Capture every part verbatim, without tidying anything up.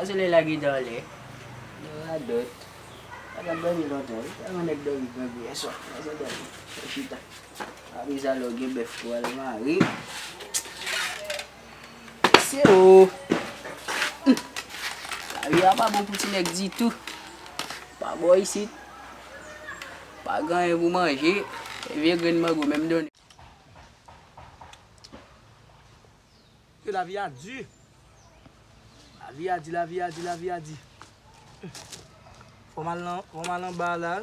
Solèy la gentan anlè. Gen radòt. Pa t ap dòmi lontan wi. Tèlman nèg dòmi grangou yèswa. Mwen se dòmi. Mwen chita. Apre sa, lè w gen bèf pou w al mare. Se o. Lavi a pa bon pou ti nèg ditou. Pa bò isit. Pa gen anyen pou manje. E vye grenn mango menm donnen. Ke lavi a di. Lavi a di, lavi a di, lavi a di. Fò m al nan, fò m al anba la.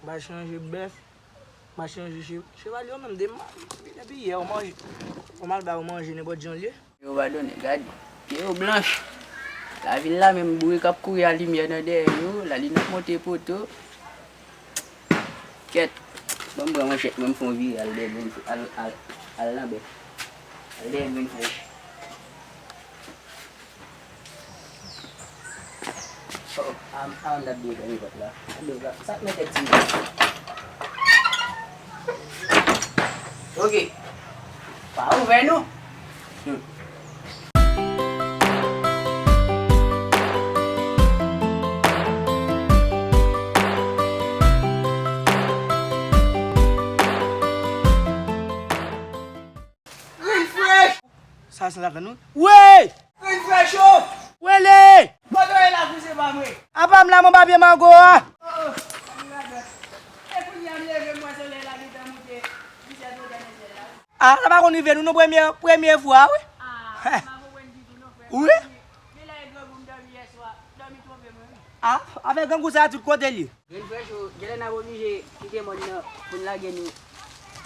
M al chanje bèf. M al chanje che-, cheval yo menm de ma-, depi yè yo manje. Fò m al ba yo manje nenpòt jan l ye. Yo pa donnen, gade. Pye yo blanch. Lavil la menm bourik ap kouri a limyè nan dèyè yo. Lalin ap monte poto. Kèt. Ban m pran manchèt mwen, m fè yon vire al dèyè grenn frèch. Al, al, al nan bèf. Al dèyè grenn frèch. Oh, a, a, m t ap dwe fèmen pòt la. Sa k mete ti. Ok. Pa ouvè non. Hmm. Grenn frèch! Sa se lakann wi. Wi! Grenn frèch o! Wele! Kote w ye la, kouzen pa mwen? Apa m la, mon papye mango a? Oh, oh, ann gadòt. E kounye a m leve, m wè solèy la gentan moute. Misye tou nan syèl la. A, sa pa konn rive nou, nou premye, premye fwa, wi. A, m pa konprann ditou non, frè. Wi. Gen lè e grangou m dòmi yèswa, dòmi twonpe mwen, wi. A, afè grangou sa a tout kote l ye. Grenn frèch o, genlè n ap oblije kite mòn nan pou n lage nou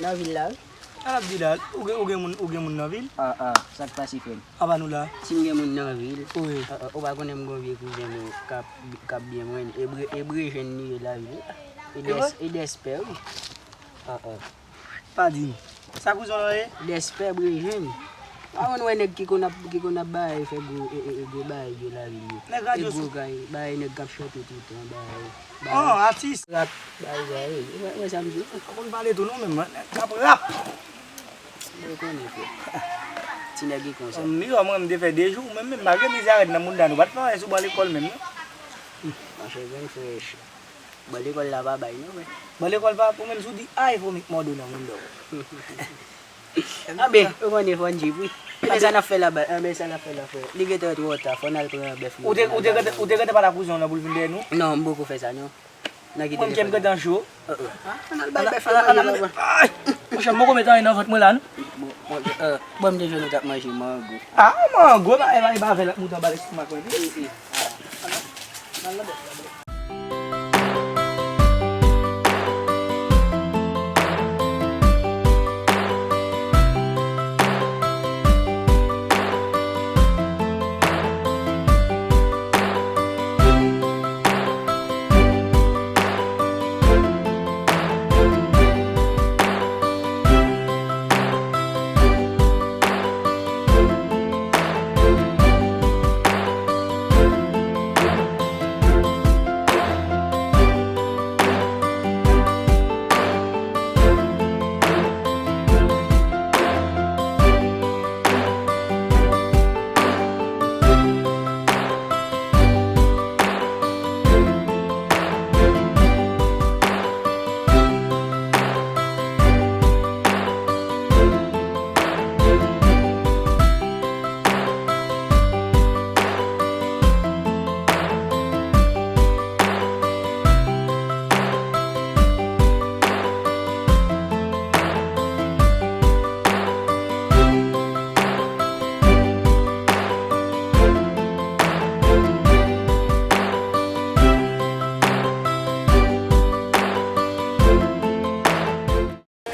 nan vil la, wi. Sa l ap di la, ou gen, ou gen moun, ou gen moun nan vil? A, a, sa k pase, frè m? Apa nou la? Si m gen moun nan vil, wi. A, a, ou pa konnen m gen yon vye kouzen nou k ap, k ap byen mwen, e bre-, e brejèn li ye lavil la. E dès-, e dèspè, wi. A, a. Pa di m. Sa kouzen w lan ye? Dèspè, brejèn. Pa konn wè nèg ki konn ap, ki konn ap bagay, fè gwo, e, e, e, gwo bagay yo lavil yo. Nèg radyo sou. E gwo kay, bagay nèg k ap chante toutan, bagay, bagay. Oh, atis. Rap, bagay sa ye. Ou wè, ou wè sa m di w? Ou konn pale tou non menm, nèg k ap rap. Mwen konnen, frè. Ti nèg ki konsa. Ann, miyò mwen, m te fè de jou, mwen menm, malgre mizè a rèd nan mouda nou, pa t fè anyen sou ban lekòl menm, non. Monchè, grenn frèch. Ban lekòl la pa bay non, frè. Ban lekòl pa, ou menm si w di ay, fomi k mòde w nan mouda w. Anben, ou konnen fò n jip, wi. Anben, sa n ap fè la, ba-, anben, sa n ap fè la, frè. Li gentan twò ta, fò n al pran bèf nou. Ou te, ou te gentan, ou te gentan pale a kouzen w lan pou l vin dèyè nou? Non, m poko fè sa, non. Nan kite telefòn. Mwen, kè m gentan cho. An, an, an al bay bèf la manje la, bwa. Ay! Monchè, m poko met anyen nan vant mwen la, non. Bon, bon, euh, bon, m te jwenn ou t ap manje mango. A, mango, pa, e pa, e pa avè lòt mouton anba lestomak mwen, non. E, e. An al nan bèf la, bèf.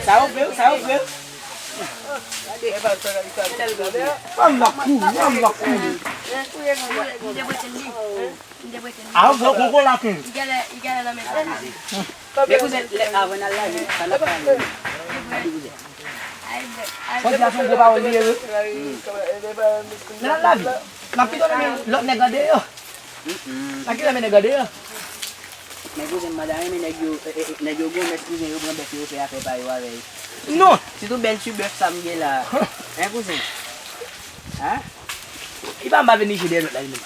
Sa yo vre, sa yo vre. Fanm nan kouri, fanm nan kouri. A, yo vre, koko la ken. Men kouzen, lè, avan n al lave, sa n ap pale? Gade kouzen. Jodi a se yon gwo pawòl li ye, wi. Lè n al lave, n ap pito renmen lòt nèg andeyò. N ap pito renmen nèg andeyò. Men kouzen m, m ta renmen nèg yo, e, e, e, nèg yo gon mès kouzen, yo pran bèf yo, yo fè afè pa yo avè l. Non. Sitou bèl ti bèf sa m gen la. Hein, kouzen? Hein? Ki pa m pa vin niche dèyè lòt la, li menm.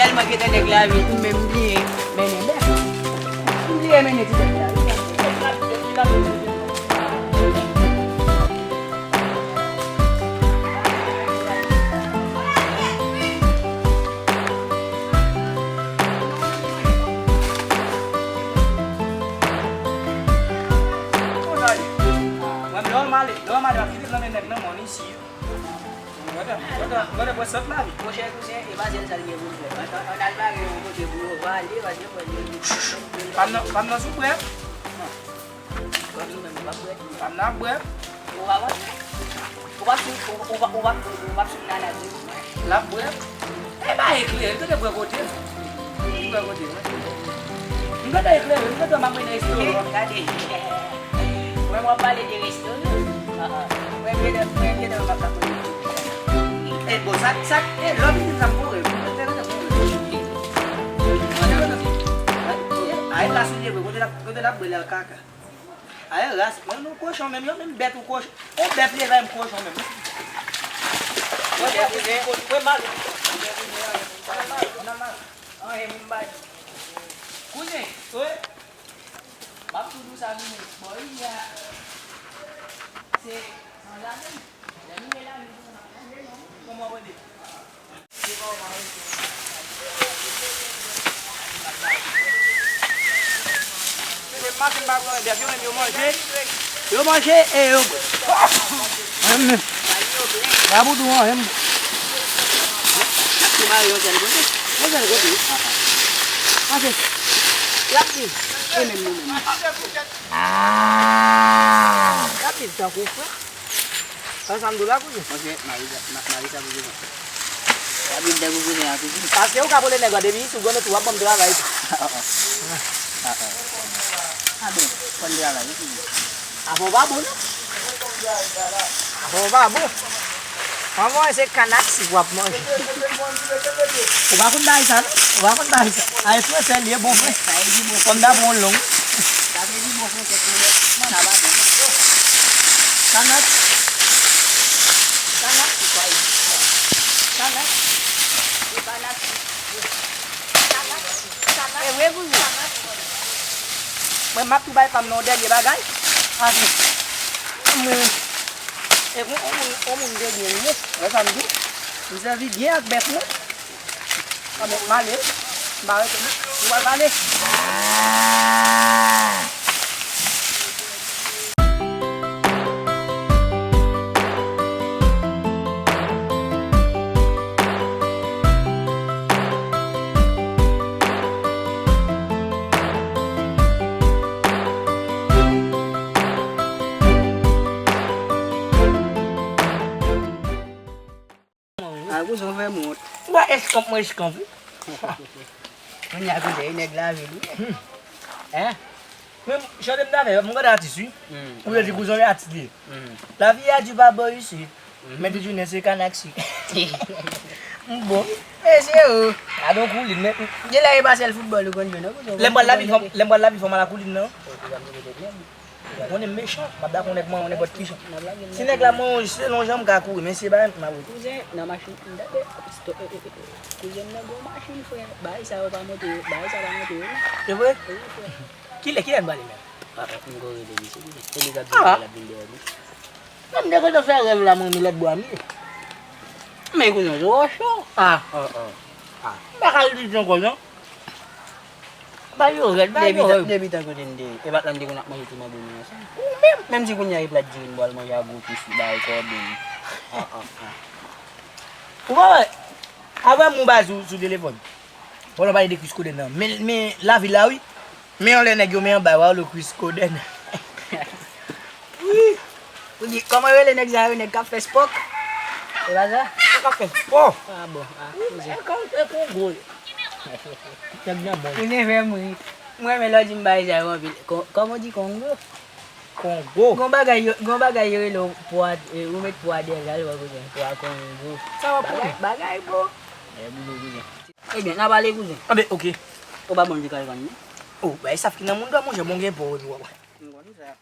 tèlman gentan nèg la vin, ou menm bliye mennen bèf. M bliye mennen ti bèf la. Mwen, lè w mal, lè w mal, w ap kite l nan men nèg nan mòn isi. Gade, gade, gade, bwè sòt la, wi. Monchè, kouzen, e pa sèl sa l gen pou l fè. Ann, ann, ann al bare yon kote pou yo pale, paske mwen, mwen, mwen, Pa m nan, pa m nan sou bwè. Kòm nou menm, nou p ap bwè. Pa m nan ap bwè. Ou pa konn? Ou p ap sou, ou, ou p ap, ou p ap, ou p ap sou nana de. L ap bwè. E pa eklere, m tande bwè kote. M bwè kote, wi. M tande eklere, m tande m ap mennen resto. Gade. Mwen, mwen pale de resto, wi. Ah, ah. Mwen, mwen, mwen, mwen, mwen, mwen, mwen, E bon, sa, sa, e lòt li di sa m pou rèv. Mwen te rete pou rèv. Mwen te rete pou rèv. Ay, la sou leve, kote l ap, kote l ap bwè la kaka. Ay, ras, mwen nou kochon menm, yo menm bèt ou kochon. E bèt leve m kochon menm. Mwen te rete pou rèv, mwen mal. Mwen mal, mwen mal. Anyen, mwen bay. Kouzen, wi. M ap tou di w sa vini. Bò, isi a, se san lavi. Lè nou ye la, nou tou nan lavi, non? Kòman w rele? Se maten pa pran bèf, yo menm yo manje. Yo manje e yo bwè. Mwen menm. Raboudou an, menm. Ou mare yon sèl kote. Yon sèl kote. Pase. L ap viv. E menm nou menm. L ap viv tankou frè. Sa sa m di w la, kouzen? Monchè, Marisa, Ma-, Marisa pou kouzen. W ap vin dèk ou kouzen an toujou. Paske ou ka vole nèg la depi isi, ou konnen tou, w ap ban m travay tou. Ah, ah. Ah, ah. Ah, bon, fò n travay, wi, kouzen. Afè w pa bon, non? Afè w pa bon. Manman, se kanaksis w ap manje. Ou pa konn bagay sa, non? Ou pa konn bagay sa. Ay, fransè, li e bon fransè. Kòm dapre yon long. Sa vle di bon fransè, kouzen. Sa pa bon. Kanaksis. Kanaksis, sa ye. Kanaksis. Se pa naksis. Mwen, m ap tou bay pa m nan yon dènye bagay. Avan. Mwen, e kon yon moun, yon moun de byen m ye. Wè sa m di? M sèvi byen ak bèf mwen. Anben, m ale. M pa rete non. M pral pale. A, kouzen, w fè m wont. Mwen eskanp, mwen eskanp, wi. Kounye a, kouzen, e nèg lavil, wi. Hein? Men, chante m ta fè, m gade atis, wi. Ou te di kouzen, atis li ye. La vie a di pa bò isit. Men tout jounen se kanaksi. M bon. Mesye, o. Gadon koulin, men. Gen lè e pa sèl foutbòl ou konn jwe, non, kouzen. Lè m pral lavi fòm, lè m pral lavi fòm ala koulin nan. Ou konnen m mechan, m ap dakò nèg manyen nenpòt ki jan. Si nèg la manyen selon jan m ka kouri, men se pa m ap kouri. Kouzen, nan machin, m tande, sto-, e, e, e, e, kouzen m nan gwo machin, frè. Bagay sa yo pa monte, bagay sa pa monte, wi. Se vre? Wi, frè. Kilè, kilè n prale menm? A, a, m ko rele misye, kouzen. E li k ap vin dèyè, l ap vin dèyè, wi. Non, m te kontan fè rèv la, mwen, men lòt bò a m ye. Men kouzen, se wò cho. A, a, a. A. M pa ka di ankò, non. Ba yo rèd, ba yo rèd. Depi tan kote n te ye, e pa t la n te konn ap manje ti mango nou ansanm. Ou menm, menm si kounye a e plat diri n pral manje ak gwo kis, bagay kòde. A, a, a. Ou pa wè, avè m ou ba sou, sou telefòn. Pandan w pale de kis koden nan. Men, men lavil la, wi. Men yon lè nèg yo men anba, w a wè kis koden. Wi. Ou di, kòman yo rele nèg sa yo, nèg k ap fè spòk? E pa sa? Nèg k ap fè spò. A bon, a, kouzen. E kon, e Kongo. Nèg nan mòn. Kouzen fè m ri. Mwen renmen lè w di m bagay sa yo anpil. Kon-, kòman w di Kongo? Kongo. Gon bagay yo, gon bagay yo rele w pwa, e, ou met pwa dèyè l, wè kouzen. Pwa Kongo. Sa w ap konnen? Bagay, bagay bon. E, boulou kouzen. Ebyen, n a pale kouzen. Anben, oke. Ou pa bon di kalkòn, non? O, bay sa ki nan moun dòm, monchè, bon gen bon, wi, wi, wi. M konn sa.